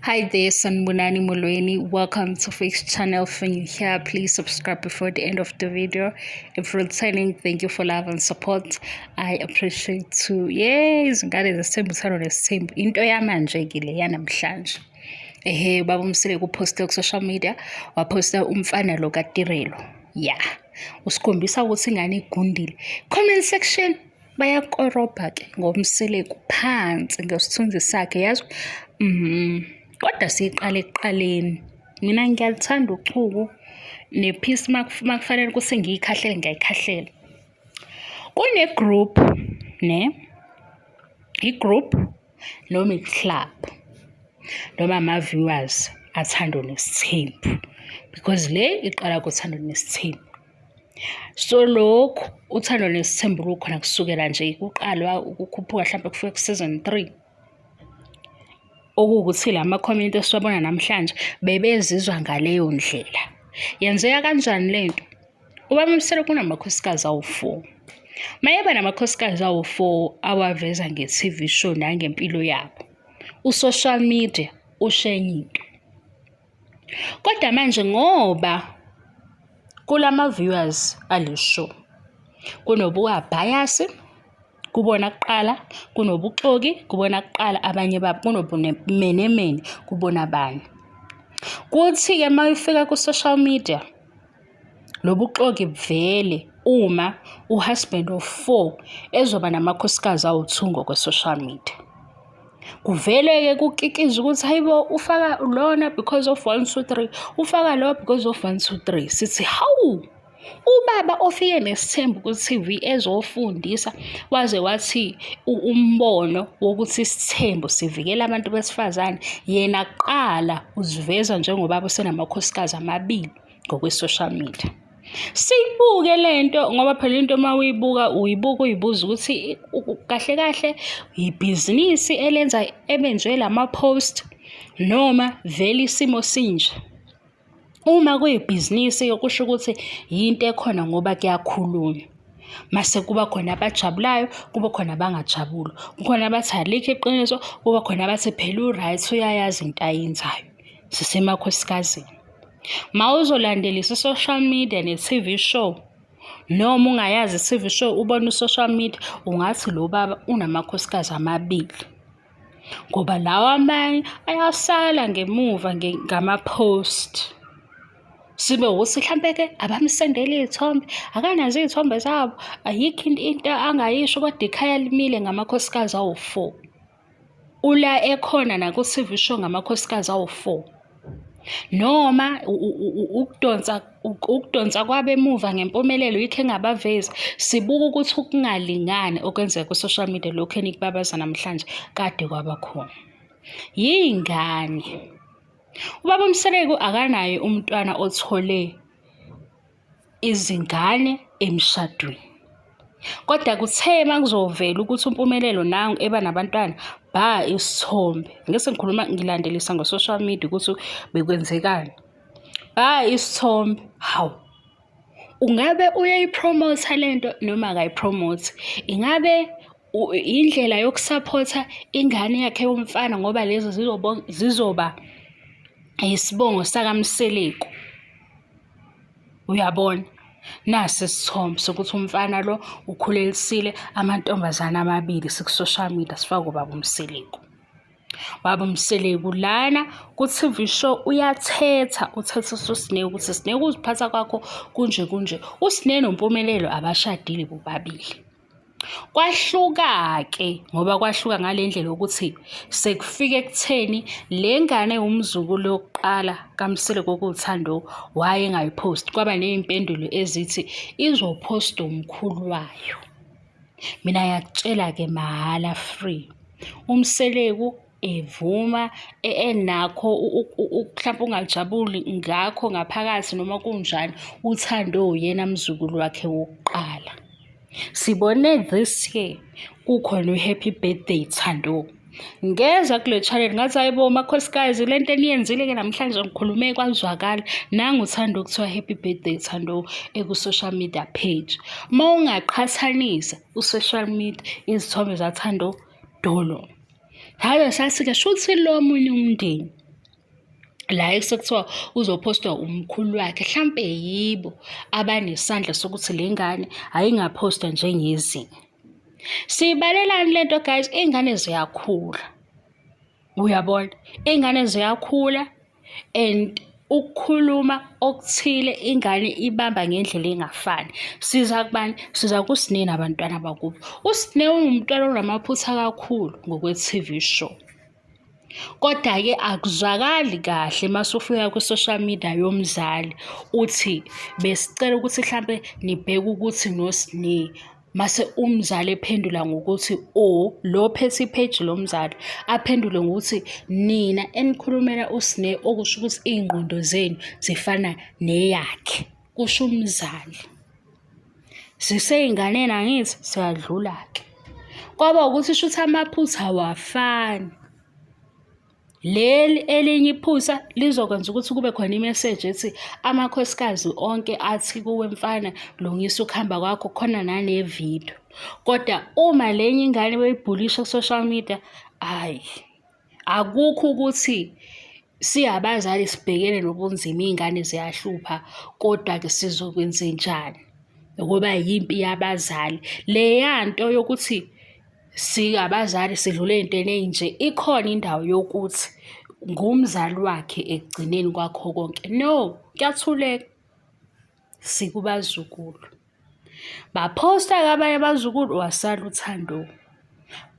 Hi there, Sanibonani Molweni. Welcome to Fix Channel. When you here, please subscribe before the end of the video. If returning, thank you for love and support. I appreciate too. Yay, izingane zesithembu uthando nesithembu. Into yamanje ke le yanamhlanje. Ehe, ubaba uMseleku uphoste ku-social media, waphosta umfana lo kaTirelo. Yeah. Usikhombisa ukuthi ingane igundile. Comment section bayakorobha ke ngoMseleku phansi ngesithunzi sakhe yazi. Kodwa siyiqale ekuqaleni. Mina ngiyaluthanda uchuku ne-peace makufanele ukuthi ngiyikhahlele ngiyayikhahlela. Kune-group ne, i-group noma i-club noma ama-viewers aThando Nesithembu because le iqala kuThando Nesithembu. So lokhu uThando Nesithembu lukhona kusukela nje kuqalwa ukukhuphuka hlampe kufika ku-season 3. Okuwukuthi la ma-comment esiwabona namhlanje bebezizwa ngaleyo ndlela. Yenzeka kanjani lento? Ubaba uMseleku unamakhosikazi awu-4. Mayeba namakhosikazi awu-4 awaveza nge-TV show nangempilo yabo. U-social media usho enye into. Kodwa manje ngoba kulama viewers ale show kunobuka-bias kubona kuqala, kunobuxoki kubona kuqala abanye babo, kunobumenemene kubona abanye. Kuthi-ke uma ifika ku-social media lobuxoki buvele uma u-husband of 4 ezoba namakhosikazi awu-2 ngokwe-social media. Kuvele-ke kukikiza ukuthi hayibo ufaka lona because of 1 2 3, ufaka lo because of 1 2 3. Sithi hawu, ubaba ofike nesithembu ku-TV ezofundisa waze wathi umbono wokuthi isithembu sivikela abantu besifazane, yena kuqala uziveza njengobaba osenamakhosikazi amabili ngokwe-social media. Siyibuke lento ngoba phela into uma uyibuka uyibuka uyibuza ukuthi kahle kahle ibhizinisi elenza ebenziwe lama-post noma vele isimo sinje. Uma kuyibhizinisi kusho ukuthi yinto ekhona ngoba kuyakhulunywa. Mase kuba khona abajabulayo, kube khona abangajabuli. Kukhona abathi alikho iqiniso, kuba khona abathi phela u-right uyayazi into ayenzayo. Sisemakhosikazini. Ma uzolandelisa i-social media ne-TV show noma ungayazi i-TV show ubone u-social media ungathi lo baba unamakhosikazi amabili. Ngoba lawa amanye ayasala ngemuva ngama-post. Sibe ukuthi hlampe-ke abamsendeli iy'thombe, akanazo iy'thombe zabo, ayikho into angayisho kodwa ikhaya limile ngamakhosikazi awu-4. Ula ekhona naku-TV show ngamakhosikazi awu-4. Noma ukudonsa kwabo emuva ngempumelelo yikho engabavezi. Sibuka ukuthi ukungalingani okwenzeka ku-social media lokhu enikubabaza namhlanje kade kwaba khona. Yingane. Ubaba uMseleku akanaye umntwana othole izingane emshadweni. Kodwa kuthe makuzovela ukuthi uMpumelelo nangu eba nabantwana ba isithombe. Ngese ngikhuluma ngilandelisa ngo-social media ukuthi bekwenzekani. Ba isithombe, hawu. Ungabe uyayipromotha lento noma akayipromothi? Ingabe indlela yokusaphotha ingane yakhe yomfana ngoba lezo zizoba isibongo sakaMseleku. Uyabona? Nasi isithombe sokuthi umfana lo ukhulelisile amantombazane amabili siku-social media sifake ubaba uMseleku. Baba uMseleku lana ku-TV show uyathetha, uthethisa uSne ukuthi Sne ukuziphatha kwakho kunje kunje. USne noMpumelelo abashadile bobabili. Kwahluka-ke ngoba kwahluka ngale ndlela yokuthi sekufike ekutheni le ngane ewumzukulu yokuqala kaMseleku okuwuThando wayengayiphosti. Kwaba ney'mpendulo ezithi izophosta umkhulu wayo. Mina ngiyakutshela-ke mahhala free. UMseleku evuma enakho mhlawumpe ungajabuli ngakho ngaphakathi noma kunjani, uThando uyena mzukulu wakhe wokuqala. Sibone this year kukhona u-happy birthday Thando. Ngeza kule channel ngathi hayibo makhosikazi le nto eniyenzile-ke namhlanje ngikhulume kwazwakala. Nangu uThando kuthiwa happy birthday Thando eku-social media page. Uma ungaqhathanisa u-social media izithombe zaThando Dolo. Hhayi sathi-ke shuthi lo omunye umndeni. La esekuthiwa uzophostwa umkhulu wakhe, hlampe yibo abanesandla sokuthi le ngane ayingaphostwa njengezinye. Siyibalelani le nto guys? Iy'ngane ziyakhula. Uyabona? Iy'ngane ziyakhula and ukukhuluma okuthile ingane ibamba ngendlela engafani. Siza kubani? Siza kuSne nabantwana bakubo. USne ungumntwana onamaphutha kakhulu ngokwe-T_V show. Kodwa-ke akuzwakali kahle uma usufika kwi-social media yomzali uthi besicela ukuthi hlampe nibheke ukuthi noSne mase umzali ephendula ngokuthi o lo ophethe ipheji lomzali aphendule ngokuthi nina enikhulumela uSne okusho ukuthi iy'ngqondo zenu zifana neyakhe, kusho umzali. Sisey'nganeni angithi siyadlula-ke. Kwaba ukuthi shuthi amaphutha awafani. Leli elinye iphutha lizokwenza ukuthi kube khona imeseji ethi amakhosikazi onke athi kuwe mfana lungisa ukuhamba kwakho khona nane-video. Kodwa uma lenye ingane beyibhulisha ku-social media, hhayi akukho ukuthi siyabazali sibhekene nobunzima iy'ngane ziyahlupha kodwa-ke sizokwenzenjani ngoba yimpi yabazali. Leya nto yokuthi singabazali sidlule ey'ntweni ey'nje ikhona indawo yokuthi ngumzali wakhe ekugcineni kwakho konke. No, kuyathuleka sikubazukulu. Baphosta-ke abanye abazukulu wasala uThando.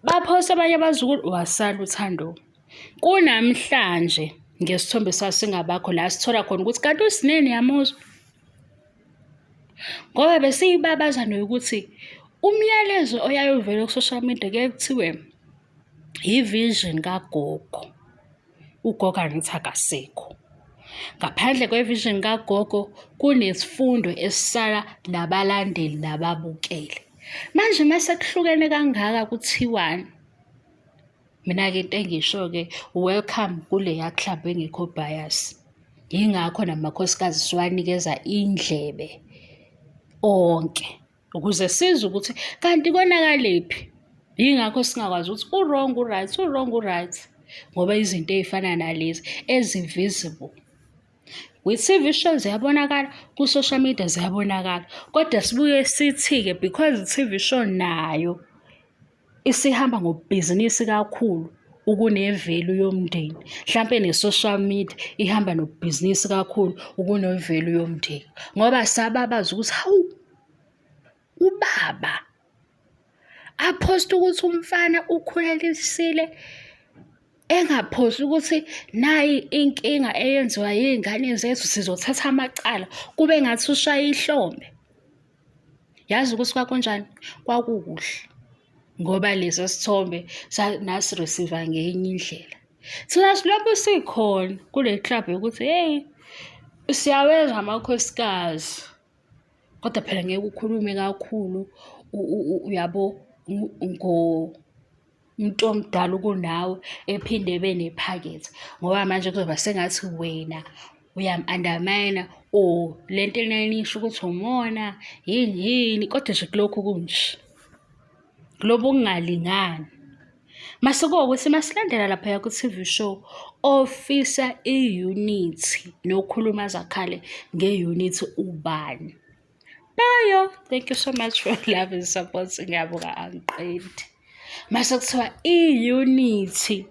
Baphosta abanye abazukulu wasala uThando. Kunamhlanje ngesithombe sasingabakho la sithola khona ukuthi kanti uSne niyamuzwa. Ngoba besiyibabaza nokuthi umyalezo oyaye uvele ku-social media kuyaye kuthiwe i-vision kagogo. Ugogo angithi akasekho. Ngaphandle kwe-vision kagogo kunesifundo esisala nabalandeli nababukele. Manje uma sekuhlukene kangaka kuthiwani? Mina-ke into engisho-ke welcome kuleya club engekho bias. Yingakho namakhosikazi siwanikeza indlebe onke ukuze sizwe ukuthi kanti konakalephi. Yingakho singakwazi ukuthi u-wrong u-right, u-wrong u-right ngoba izinto ey'fana nalezi ezi-visible. Kwi-T_V show ziyabonakala, ku-social media ziyabonakala. Kodwa sibuye sithi-ke because i-T_V show nayo isihamba ngobhizinisi kakhulu ukune-value yomndeni. Hlampe ne-social media ihamba nobhizinisi kakhulu ukune-value yomndeni. Ngoba sababaza ukuthi hawu, ubaba aphoste ukuthi umfana ukhulelisile engaphosti ukuthi nayi inkinga eyenziwa yiy'ngane zethu sizothatha amacala kube ngathi ushaye ihlombe. Yazi ukuthi kwakunjani? Kwakukuhle ngoba leso sithombe nasi-receive-a ngenye indlela. Thina silokhu sikhona kule club yokuthi hheyi siyawezwa amakhosikazi kodwa phela ngeke ukhulume kakhulu uyabo umuntu omdala kunawe ephinde ebe nephakethe ngoba manje kuzoba sengathi wena uyam-undermine or le nto enanisho ukuthi umona yini yini kodwa nje kulokhu kunje kulobu kungalingani. Mase kuwukuthi masilandela laphaya ku-T_V show ofisa i-unity nokhuluma azakhale nge-unity ubani? Bayo, thank you so much for love and support. Ngiyabonga angiqedi. Mase kuthiwa i-unity.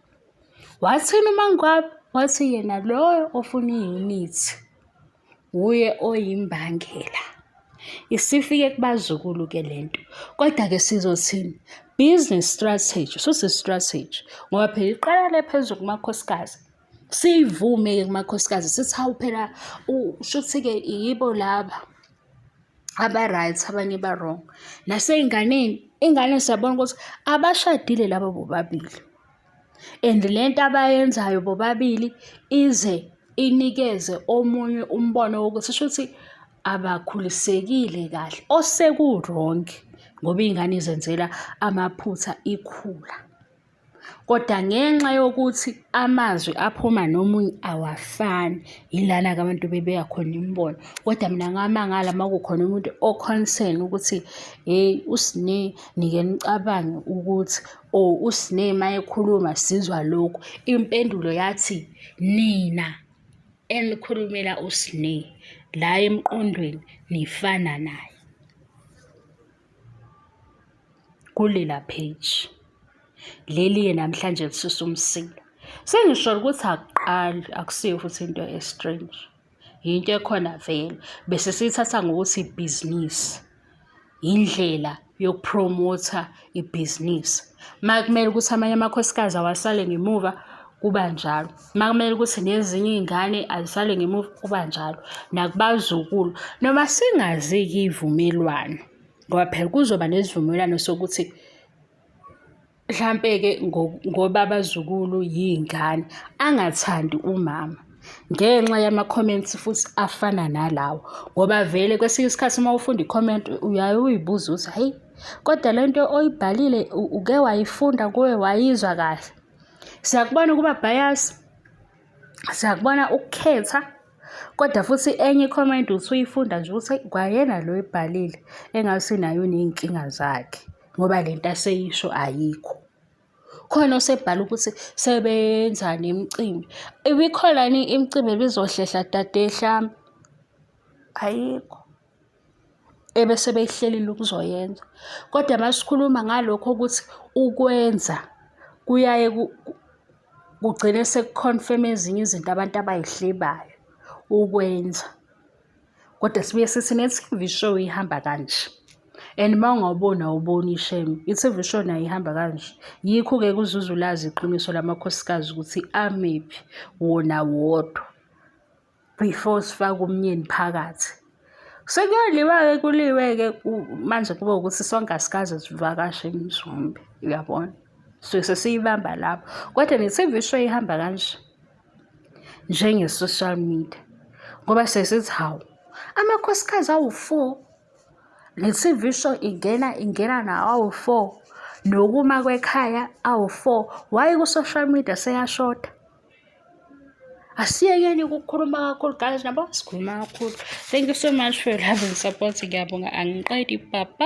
Wathini uMangwabe? Wathi yena loyo ofuna i-unity wuye oyimbangela. Isifike kubazukulu ke lento. Kodwa ke sizothini? Business strategy, suthi strategy. Ngoba phela iqala le phezulu kumakhosikazi. Siyivume-ke kumakhosikazi sithi hawu phela shuthi-ke yibo laba aba-right abanye ba-wrong. Nasey'nganeni, iy'ngane siyabona ukuthi abashadile laba bobabili and le nto abayenzayo bobabili ize inikeze omunye umbono wokuthi shuthi abakhulisekile kahle, oseku-wrong ngoba iy'ngane izenzela amaphutha ikhula. Kodwa ngenxa yokuthi amazwi aphuma nomunye awafani, yilana-ke abantu bebeka khona imibono. Kodwa mina ngamangala uma kukhona umuntu o-concern ukuthi hheyi uSne nike nicabange ukuthi or uSne uma ekhuluma sizwa lokhu. Impendulo yathi nina. enikhulumela uSne la emqondweni nifana naye kulela page leli-ke namhlanje lisusa umsila. Sengisho ukuthi akuqali akusiyo futhi into e-strange. Yinto ekhona vele bese siyithatha ngokuthi ibhizinisi. Yindlela yokuphromotha ibhizinisi. Uma kumele ukuthi amanye amakhosikazi awasale ngemuva kuba njalo. Uma kumele ukuthi nezinye iy'ngane azisale ngemuva kuba njalo. Nakubazukulu noma singazi-ke iy'vumelwano ngoba phela kuzoba nesivumelwano sokuthi Mhlampe-ke ngoba abazukulu yiy'ngane, angathandi umama ngenxa yama-comments futhi afana nalawo. Ngoba vele kwesinye isikhathi uma ufunda i-comment uyaye uy'buze ukuthi hhayi, kodwa le nto oyibhalile uke wayifunda kuwe wayizwa kahle. Siyakubona ukuba bias, siyakubona ukukhetha, kodwa futhi enye i-comment uthi uyifunda nje ukuthi kwayena lo oyibhalile engathi naye uney'nkinga zakhe. Ngoba le nto aseyisho ayikho. Khona osebhala ukuthi sebenzani imicimbi. Ibikhona yini imicimbi ebizohlehla dade hlampe? Ayikho. Ebese beyihlelile ukuzoyenza. Kodwa uma sikhuluma ngalokho ukuthi ukwenza kuyaye kugcine sekukhonfema ezinye izinto abantu abay'hlebayo, ukwenza. Kodwa sibuye sithi ne-T_V show ihamba kanje. And uma ungawuboni awuboni shame. I-T_V show nayo ihamba kanje. Yikho-ke kuzuze ulazi iqiniso lamakhosikazi ukuthi amephi wona wodwa before sifake umnyeni phakathi. Sekuyoliwa-ke kuliwe-ke manje kube ukuthi sonke asikaze sivakashe eMzumbe, uyabona? Suke sesiyibamba lapho. Kodwa ne-T_V show ihamba kanje. Njenge-social media ngoba sesithi hawu amakhosikazi awu-four le-T_V show ingena ingena nawo awu-four nokuma kwekhaya awu-four why ku-social media seyashoda? Asiyekeni ukukhuluma kakhulu guys nabo sikhuluma kakhulu. Thank you so much for your love and support. Ngiyabonga angiqedi bye bye.